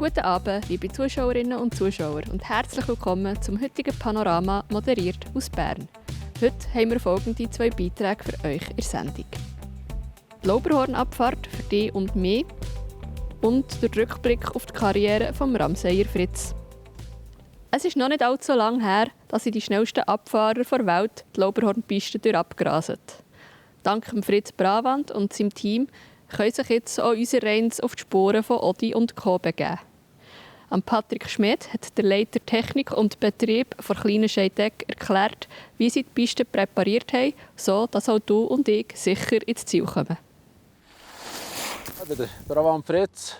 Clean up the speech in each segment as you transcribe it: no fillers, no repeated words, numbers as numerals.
Guten Abend, liebe Zuschauerinnen und Zuschauer und herzlich willkommen zum heutigen Panorama, moderiert aus Bern. Heute haben wir folgende 2 Beiträge für euch in der Sendung. Die Lauberhornabfahrt für dich und mich und der Rückblick auf die Karriere von Ramseyer Fritz. Es ist noch nicht allzu lange her, dass sie die schnellsten Abfahrer der Welt die Lauberhornpiste abgrasen. Dank Fritz Bravand und seinem Team können sich jetzt auch unsere Reins auf die Spuren von Odi und Co. begeben. Patrick Schmidt hat der Leiter Technik und Betrieb von Kleinen Scheidegg erklärt, wie sie die Piste präpariert haben, so dass auch du und ich sicher ins Ziel kommen. Ich bin der Bravand Fritz,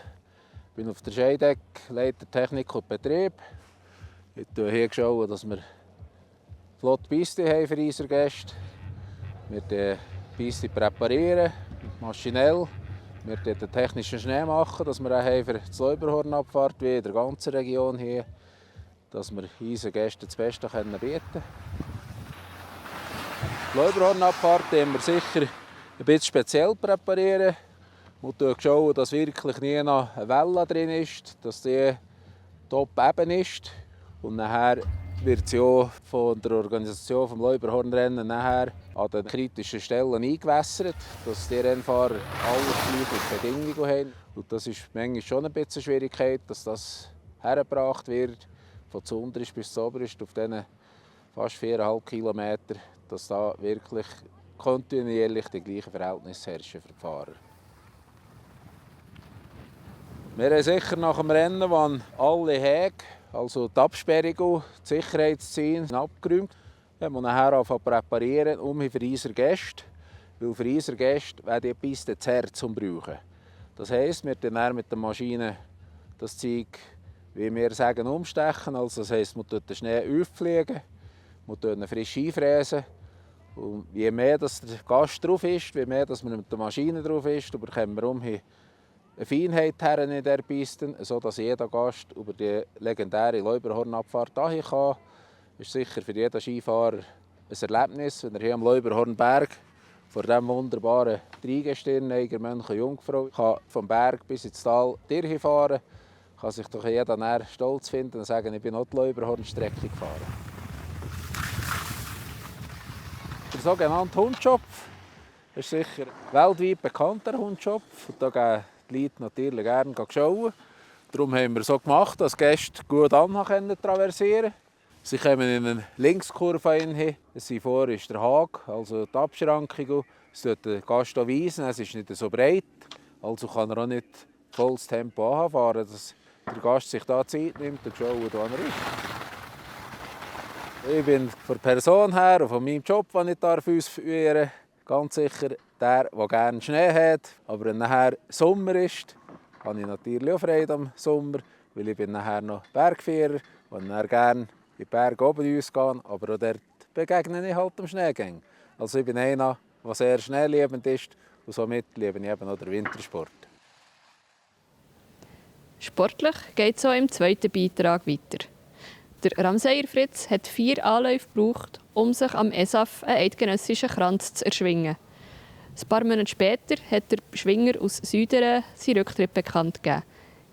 bin auf der Scheidegg, Leiter Technik und Betrieb. Ich schaue hier, dass wir flotte Piste haben für unsere Gäste. Wir die Piste präparieren, maschinell. Wir den technischen Schnee machen, dass wir auch für die Lauberhornabfahrt wie in der ganzen Region hier, dass wir unseren Gästen das Beste bieten können. Die Lauberhornabfahrt haben wir sicher ein bisschen speziell präparieren. Wir schauen, dass wirklich nie noch eine Welle drin ist, dass die top eben ist. Und nachher wird sie auch von der Organisation des Lauberhornrennen nachher an den kritischen Stellen eingewässert, dass die Rennfahrer alle gleiche Bedingungen haben. Und das ist manchmal schon ein bisschen Schwierigkeit, dass das hergebracht wird, von Zunderist bis Zoberist auf diesen fast 4,5 Kilometer, dass da wirklich kontinuierlich die gleichen Verhältnisse herrschen für die Fahrer. Wir haben sicher nach dem Rennen, wann alle Häge, also die Absperrung, die Sicherheitsziele abgeräumt. Wir haben nachher angefangen zu präparieren, für unsere Gäste. Weil für unsere Gäste wäre die Piste zu hart zum Brauchen. Das heisst, wir dann mit der Maschine das Zeug, wie wir sagen, umstechen. Also das heisst, wir den Schnee auffliegen, wir ihn frisch einfräsen. Und je mehr der Gast drauf ist, je mehr man mit der Maschine drauf ist, bekommen wir eine Feinheit her in dieser Piste, sodass jeder Gast über die legendäre Lauberhornabfahrt dahin kann. Das ist sicher für jeden Skifahrer ein Erlebnis, wenn er hier am Lauberhornberg vor diesem wunderbaren Dreigestirn, Eiger, Mönch und Jungfrau kann vom Berg bis ins Tal fahren kann sich doch jeder stolz finden und sagen, ich bin auch die Lauberhornstrecke gefahren. Der sogenannte Hundschopf ist sicher weltweit bekannter Hundschopf. Und da gehen die Leute natürlich gerne schauen. Darum haben wir so gemacht, dass die Gäste gut traversieren können. Sie kommen in eine Linkskurve hin. Vor ist der Hag, also die Abschrankung. Es tut der Gast weisen, es ist nicht so breit. Also kann er auch nicht volles Tempo fahren, dass der Gast sich da Zeit nimmt und schaut, wo er ist. Ich bin von der Person her und von meinem Job, den ich ausführen darf, ganz sicher der gerne Schnee hat. Aber wenn nachher Sommer ist, habe ich natürlich auch Freude am Sommer, weil ich bin nachher noch Bergfahrer und dann gerne in die Berge oben ausgehen, aber auch dort begegne ich halt am Schneegang. Also ich bin einer, der sehr schneeliebend ist und somit liebe ich eben auch den Wintersport. Sportlich geht es auch im zweiten Beitrag weiter. Der Ramseyer Fritz hat 4 Anläufe gebraucht, um sich am ESAF einen eidgenössischen Kranz zu erschwingen. Ein paar Monate später hat der Schwinger aus Süderen seinen Rücktritt bekannt gegeben.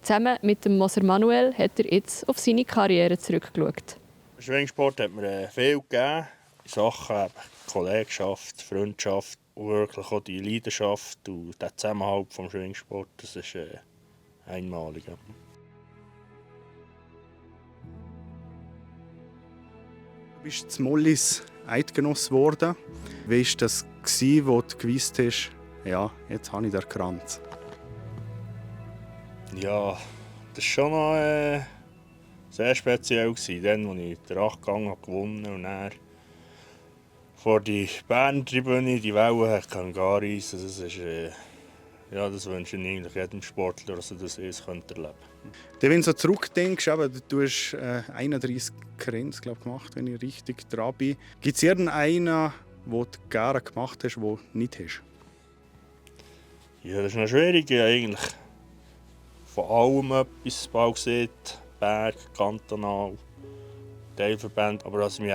Zusammen mit dem Moser Manuel hat er jetzt auf seine Karriere zurückgeschaut. Im Schwingsport hat mir viel gegeben. In Sachen Kollegschaft, Freundschaft und wirklich auch die Leidenschaft und der Zusammenhalt vom Schwingsport. Das ist einmalig. Du bist zu Mollis Eidgenoss geworden. Wie war das, als du gewusst hast, ja, jetzt habe ich den Kranz? Ja, das war schon noch sehr speziell. Dann, als ich den 8-Gang gewonnen habe und dann vor die Bern-Tribüne die Wellen gehen reisen. Das ist, das wünsche ich eigentlich jedem Sportler, dass er das erleben könnte. Wenn du so zurückdenkst, du hast 31 Grenzen gemacht, wenn ich richtig dran bin. Gibt es irgendeinen, den du gerne gemacht hast, den du nicht hast? Ja, das ist noch schwierig. Eigentlich von allem etwas bald gesehen. Berg, Kantonal, Teilverband. Aber was mich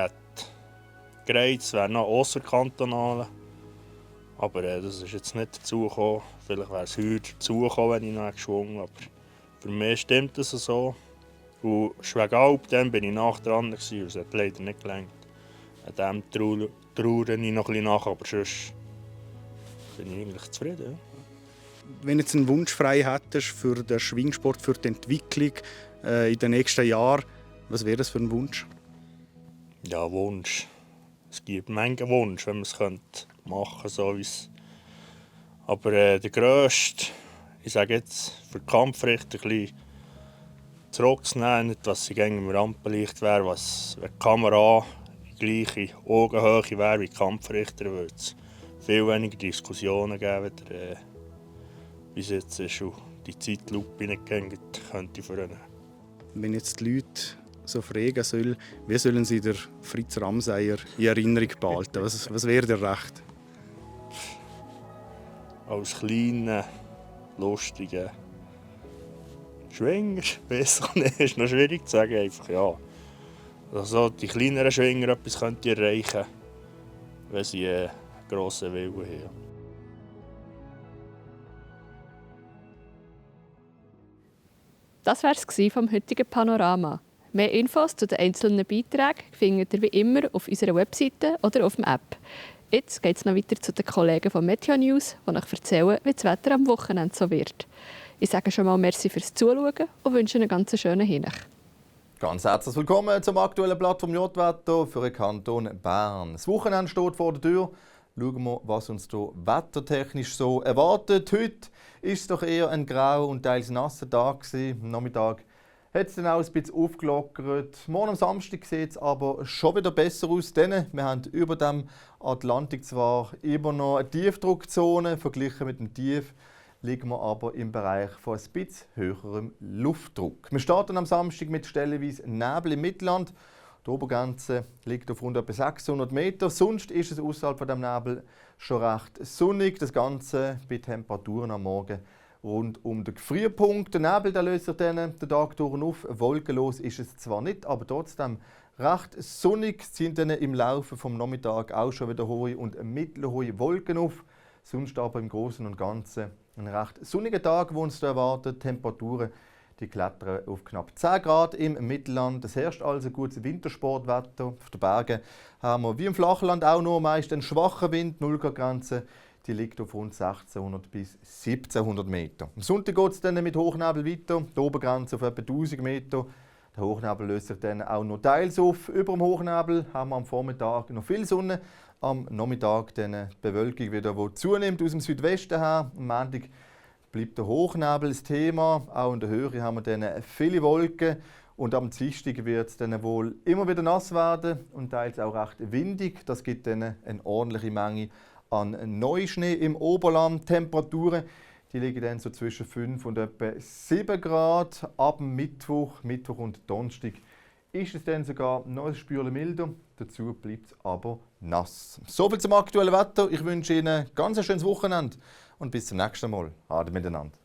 gereizt wäre noch ausserkantonale. Aber das ist jetzt nicht dazugekommen. Vielleicht wäre es heute dazugekommen, wenn ich noch geschwungen habe. Aber für mich stimmt das so. Und Schwegalp, dann bin ich nach dran, und es hat leider nicht gelangt. An dem trauere ich noch ein bisschen nach, aber sonst bin ich eigentlich zufrieden. Ja. Wenn du jetzt einen Wunsch frei hättest für den Schwingsport, für die Entwicklung in den nächsten Jahren, was wäre das für ein Wunsch? Ja, Wunsch. Es gibt manchen Wunsch, wenn man es machen könnte, so wie es. Aber der grösste, ich sage jetzt, für die Kampfrichter ein bisschen zurückzunehmen, nicht, dass sie gegen im Rampenlicht wäre, wenn die Kamera in gleiche Augenhöhe wäre wie die Kampfrichter, würde es viel weniger Diskussionen geben, wie es jetzt ist und die Zeitlupe nicht gehen könnte vernehmen. Wenn jetzt die Leute so fragen sollen, wie sollen sie den Fritz Ramseyer in Erinnerung behalten? Was wäre dir recht? Als kleiner, lustiger Schwinger, weiß ich nicht, ist noch schwierig zu sagen. Einfach, ja. Also die kleineren Schwinger etwas könnten erreichen, wenn sie einen grossen Willen haben. Das war es vom heutigen Panorama. Mehr Infos zu den einzelnen Beiträgen findet ihr wie immer auf unserer Webseite oder auf der App. Jetzt geht es noch weiter zu den Kollegen von Meteo News, die euch erzählen, wie das Wetter am Wochenende so wird. Ich sage schon mal merci fürs Zuschauen und wünsche einen ganz schönen Hinweis. Ganz herzlich willkommen zum aktuellen Blatt vom Nordwetter für den Kanton Bern. Das Wochenende steht vor der Tür. Schauen wir, was uns hier wettertechnisch so erwartet. Heute ist es doch eher ein grauer und teils nasser Tag gewesen. Am Nachmittag hat es dann auch ein bisschen aufgelockert. Morgen am Samstag sieht es aber schon wieder besser aus. Denn wir haben über dem Atlantik zwar immer noch eine Tiefdruckzone. Verglichen mit dem Tief liegen wir aber im Bereich von ein bisschen höherem Luftdruck. Wir starten am Samstag mit stellenweise Nebel im Mittelland. Die Obergrenze liegt auf rund etwa 600 Meter. Sonst ist es außerhalb von dem Nebel schon recht sonnig. Das Ganze bei Temperaturen am Morgen rund um den Gefrierpunkt. Der Nebel der löst sich dann den Tag durch auf. Wolkenlos ist es zwar nicht, aber trotzdem recht sonnig. Es ziehen dann im Laufe des Nachmittags auch schon wieder hohe und mittelhohe Wolken auf. Sonst aber im Großen und Ganzen ein recht sonniger Tag, wo uns da erwartet. Temperaturen die klettern auf knapp 10 Grad im Mittelland. Es herrscht also gutes Wintersportwetter. Auf den Bergen haben wir wie im Flachland auch nur meist einen schwachen Wind. 0-Grad-Grenze die liegt auf rund 1600 bis 1700 Meter. Am Sonntag geht es dann mit Hochnebel weiter. Die Obergrenze auf etwa 1000 Meter. Der Hochnebel löst sich dann auch noch teils auf. Über dem Hochnebel haben wir am Vormittag noch viel Sonne. Am Nachmittag dann die Bewölkung wieder, die zunimmt aus dem Südwesten her. Am Montag bleibt der Hochnebel das Thema. Auch in der Höhe haben wir dann viele Wolken. Und am Dienstag wird es dann wohl immer wieder nass werden und teils auch recht windig. Das gibt dann eine ordentliche Menge an Neuschnee im Oberland. Temperaturen die liegen dann so zwischen 5 und etwa 7 Grad. Ab Mittwoch und Donnerstag ist es dann sogar noch ein Spürchen milder. Dazu bleibt es aber nass. Soviel zum aktuellen Wetter. Ich wünsche Ihnen ein ganz schönes Wochenende und bis zum nächsten Mal. Ade miteinander.